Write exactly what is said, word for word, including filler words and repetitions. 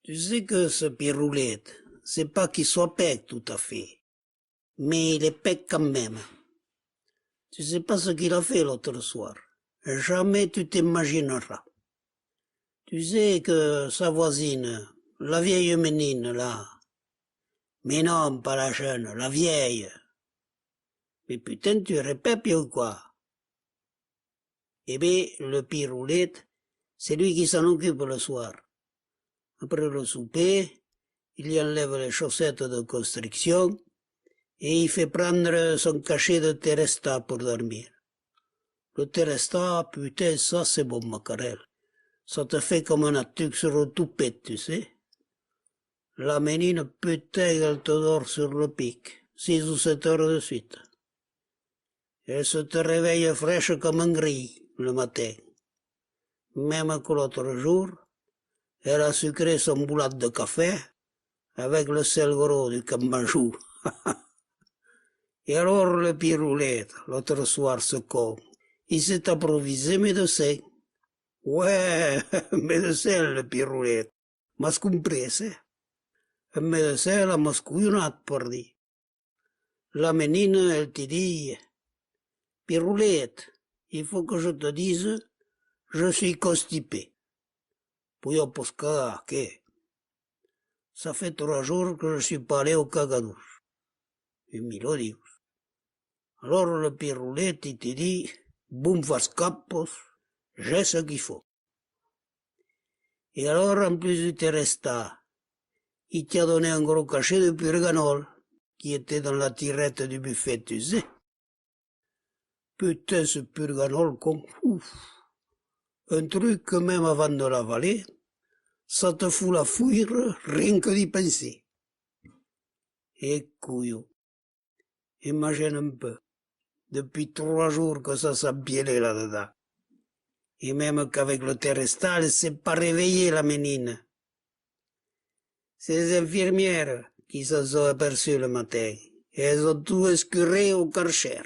Tu sais que ce Piroulet, c'est pas qu'il soit pec tout à fait, mais il est pec quand même. Tu sais pas ce qu'il a fait l'autre soir. Jamais tu t'imagineras. Tu sais que sa voisine, la vieille menine là, mais non, pas la jeune, la vieille. Mais putain, tu répètes ou quoi? Eh bien, le Piroulet, c'est lui qui s'en occupe le soir. Après le souper, il y enlève les chaussettes de construction et il fait prendre son cachet de Teresta pour dormir. Le Teresta, putain, ça c'est bon, macarel. Ça te fait comme un atuc sur le toupet, tu sais. La menine, putain, elle te dort sur le pic, six ou sept heures de suite. Elle se te réveille fraîche comme un gris le matin. Même que l'autre jour, elle a sucré son boulot de café avec le sel gros du cambajoux. Et alors le Piroulet, l'autre soir, ce con, il s'est improvisé médecin. Ouais, médecin, le Piroulet. M'as comprés, eh? Un médecin l'a mascolhonat, pardi. La menina, elle te dit: Piroulet, il faut que je te dise, je suis constipé. Poi pas cagar, que? Ça fait trois jours que je suis pas allé au cagadouche. E milodius. Alors le Piroulet, il te dit: Bon, fas capos, j'ai ce qu'il faut. Et alors, en plus du Teresta, il t'a donné un gros cachet de Purganol qui était dans la tirette du buffet, tu sais. Putain, ce Purganol, con, ouf. Un truc que même avant de l'avaler, ça te fout la foire rien que d'y penser. Et couillon. Imagine un peu. Depuis trois jours que ça sent pieler là-dedans. Et même qu'avec le Teresta, elle s'est pas réveillée, la menine. C'est les infirmières qui s'en sont aperçues le matin. Et elles ont tout escuré au Karcher.